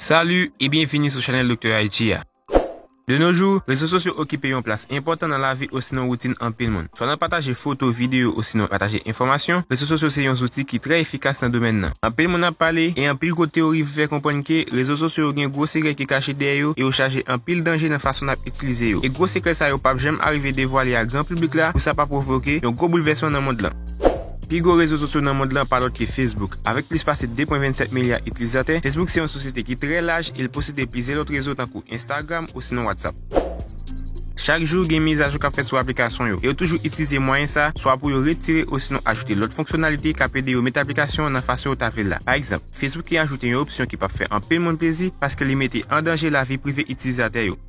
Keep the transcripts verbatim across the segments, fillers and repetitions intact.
Salut et bienvenue sur chanèl Doktè Haïti a. De nos jours, rezo sosyo okipe yon plas enpòtan nan lavi osinon woutin anpil moun. Swa nan pataje foto, videyo osinon pataje enfòmasyon, rezo sosyo se yon zouti ki trè efikas nan domèn nan. Anpil moun ap pale e anpil gwo teyori fè konprann ke rezo sosyo yo gen gwo sekrè ki kache dèyè yo e yo chaje anpil danje nan fason n ap itilize yo. E gwo sekrè sa yo p ap janm arive devwale a gran piblik la pou sa pa pwovoke yon gwo boulvèsman nan mond lan. Pi gwo rezo sosyo nan mond lan pa lòt ke Facebook. Avèk plis pase de pwen vennsèt milya itilizatè, Facebook se yon sosyete ki trè laj e l posede plizyè lòt rezo tankou Instagram osinon WhatsApp. Chak jou, gen mizajou k ap fèt sou aplikasyon yo, e yo toujou itilize mwayen sa, swa pou yo retire osinon ajoute lòt fonksyonalite k ap ede yo mete aplikasyon an nan fason yo ta vle l la. Pa egzanp, Facebook ki ajoute yon opsyon ki p ap fè anpil moun plezi paske li mete an danje lavi prive itilizatè yo.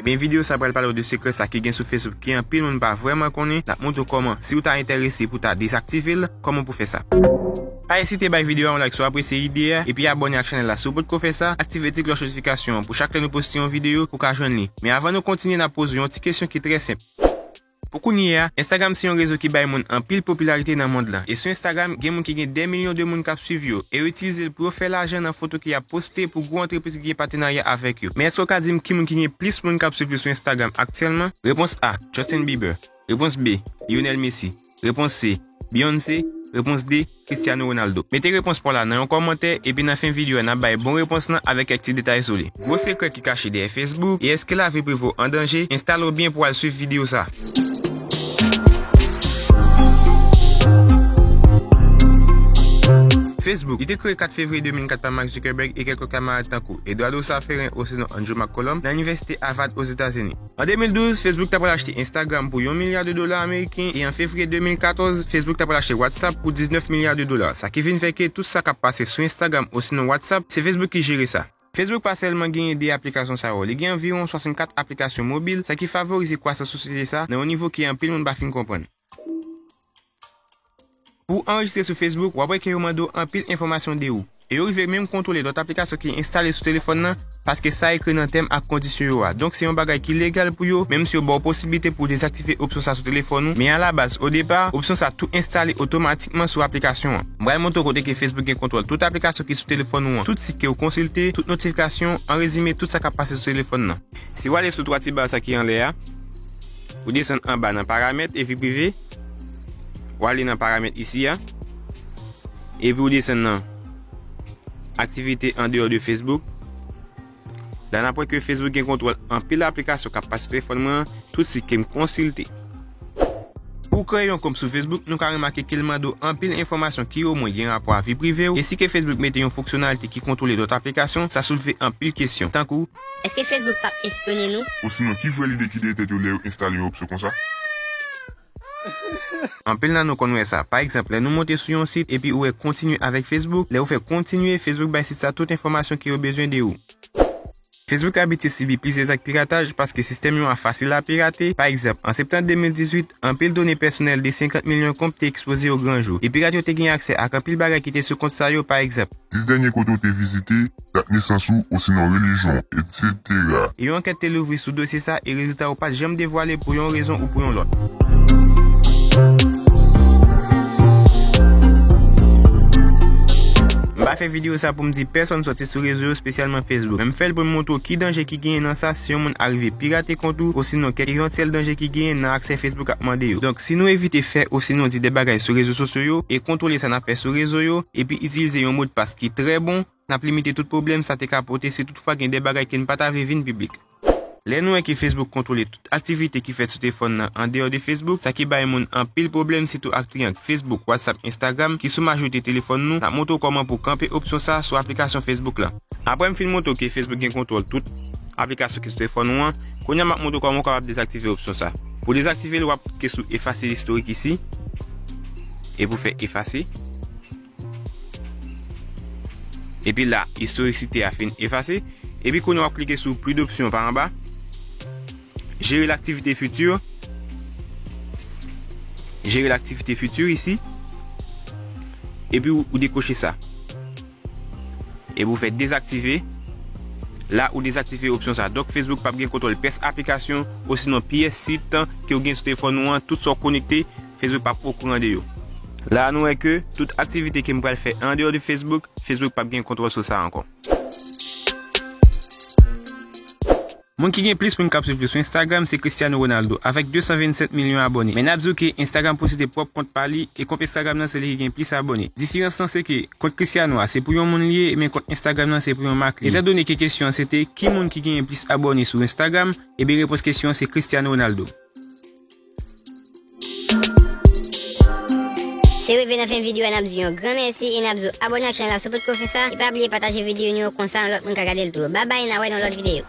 Ebyen, videyo sa pral pale w de sekrè sa ki gen sou Facebook ki anpil moun pa vrèman konnen. N ap montre w kòman, si w ta enterese pou w ta dezaktive l, kòman pou w fè sa. Pa ezite bay videyo a yon like si w apresye ide a, epi abòne ak chanèl la si w potko fè sa, aktive ti klòch notifikasyon an pou chak lè nou poste yon videyo, pou w ka jwenn li. Men avan nou kontinye, n ap poze w yon ti kesyon ki trè senp. Pou kounye a, Instagram se yon rezo ki bay moun anpil popilarite nan mond lan. E sou Instagram, gen moun ki gen dè milyon de moun k ap swiv yo, e yo itilize l pou yo fè lajan nan foto ke y ap poste pou gwo antrepriz ki gen patenarya avèk yo. Men èske w ka di m ki moun ki gen plis moun k ap swiv yo sou Instagram aktyèlman? Repons A, Justin Bieber. Repons B, Lionel Messi. Repons C, Beyoncé. Repons D, Cristiano Ronaldo. Mete repons pa w la nan yon kòmantè, epi nan fen videyo a, n ap bay bon repons lan avèk kèk ti detay sou li. Gwo sekrè ki kache dèyè Facebook, e èske lavi prive w an danje? Enstale w byen pou w al swiv videyo sa. Facebook, li te kreye kat fevriye de mil kat pa Mark Zuckerberg e kèk lòt kamarad tankou Eduardo Saferin osinon Andrew McCollum nan Inivèsite Harvard Ozetazini. An de mil douz, Facebook ta pral achte Instagram pou yon milya de dola ameriken, e an fevriye de mil katòz, Facebook ta pral achte WhatsApp pou diznèf milya de dola. Sa ki vin fè ke tout sa k ap pase sou Instagram osinon WhatsApp, se Facebook ki jere sa. Facebook pa sèlman genyen de aplikasyon sa yo, li gen anviwon swasannkat aplikasyon mobil, sa ki favorize kwasans sosyete sa nan yon nivo ke anpil moun pa fin konprann. Pou w anrejistre sou Facebook, w ap wè ke yo mande w anpil enfòmasyon de ou. E yo rive menm kontwole lòt aplikasyon ki enstale sou telefòn nan, paske sa ekri nan tèm ak kondisyon yo a. Donk, se yon bagay ki legal pou yo, menm si yo ba w posiblite pou w dezaktive opsyon sa sou telefòn ou. Men alabaz, o depa, opsyon sa tou enstale otomatikman sou aplikasyon an. M pral montre w kote ke Facebook gen kontwòl tout aplikasyon ki sou telefòn ou an, tout sit ke w konsilte, tout notifikasyon, an rezime, tout sa k ap pase sou telefòn nan. Si w ale sou twa ti ba sa ki anlè a, ou desann anba nan paramèt e vi prive, w ale nan paramèt isi a, epi w desann nan aktivite andeyò de Facebook. La n ap wè ke Facebook gen kontwòl anpil aplikasyon k ap pase sou telefòn mwen an, tout sit ke m konsilte. Pou w kreye yon kont sou Facebook, nou ka remake ke l mande w anpil enfòmasyon ki omwen gen rapò a vi prive w, e si ke Facebook mete yon fonksyonalite ki kontwole lòt aplikasyon, sa soulve anpil kesyon, tankou, èske Facebook p ap espyone nou? Osinon, ki vrè lide ki dèyè tèt yo lè yo enstale yon opsyon konsa? Anpil nan nou konn wè sa. Pa egzanp, lè nou monte sou yon sit epi ou wè kontinye avèk Facebook, lè ou fè kontinye, Facebook bay sit sa tout enfòmasyon ke yo bezwen de ou. Facebook abitye sibi plizyè zak pirataj paske sistèm yo a fasil a pirate. Pa egzanp, an septanm de mil dizuit, anpil done pèsonèl de senkant milyon kont te ekspoze o gran jou, e pirat yo te gen aksè ak anpil bagay ki te sou kont sa yo, pa egzanp, dis dènye kote w te vizite, dat nesans ou, osinon relijyon w, etsetera. E yon ankèt te louvri sou dosye sa, e rezilta yo pa t janm devwale pou yon rezon ou pou yon lòt. M pa fè videyo sa pou m di pèsonn sòti sou rezo yo, espesyalman Facebook. Men m fè l pou m montre w ki danje ki genyen nan sa si yon moun arive pirate kont ou, osinon kèk evantyèl danje ki genyen nan aksè Facebook ap mande yo. Donk, si nou evite fè osinon di de bagay sou rezo sosyo yo e kontwole sa n ap fè sou rezo yo, epi itilize yon modpas ki trè bon, n ap limite tout pwoblèm sa te ka pote si toutfwa gen de bagay ke n pa ta vle vin piblik. Lè nou wè ke Facebook kontwole tout aktivite ki fèt sou telefòn nan andeyò de Facebook, sa ki bay moun anpil pwoblèm, sitou ak triyang Facebook, WhatsApp, Instagram, ki sou majorite telefòn nou, n ap montre w kòman pou w kanpe opsyon sa a sou aplikasyon Facebook la. Apre m fin montre w ke Facebook gen kontwòl tout aplikasyon ki sou telefòn ou an, kounye a m ap montre w kòman w kapab dezaktive opsyon sa. Pou w dezaktive l, w ap klike sou efase istorik isi, epi w fè efase. Epi la, istorik site a fin efase. Epi kounye a w ap klike sou pli dopsyon pa anba. Gérer l'activité future. Gérer l'activité future isi. Epi ou, ou dekoche sa. Epi ou fè dezaktive. La, ou dezaktive opsyon sa. Donk, Facebook p ap gen kontwòl pyès aplikasyon osinon pyès sit ke w gen sou telefòn ou an, tout sa w konekte, Facebook p ap okouran de yo. La a nou wè ke tout aktivite ke m pral fè andeyò de Facebook, Facebook p ap gen kontwòl sou sa ankò. Moun ki gen plis moun k ap swiv li sou Instagram se Cristiano Ronaldo, avèk de san vennsenk milyon abòne. Men n ap di w ke Instagram posede pwòp kont pa li, e kont Instagram nan se li ki gen plis abòne. Diferans lan se ke kont Cristiano a se pou yon moun li ye, men kont Instagram nan se pou yon mak li ye. Etandone ke kesyon an se te ki moun ki genyen plis abòne sou Instagram, ebyen repons kesyon an se Cristiano Ronaldo. Se rive nan fen videyo a, n ap di yon gran mèsi e n ap di w abòne ak chanèl la si w potko fè sa. E pa bliye pataje videyo nou yo, konsa yon lòt moun ka gade l tou. Babay, n a wè nan lòt videyo.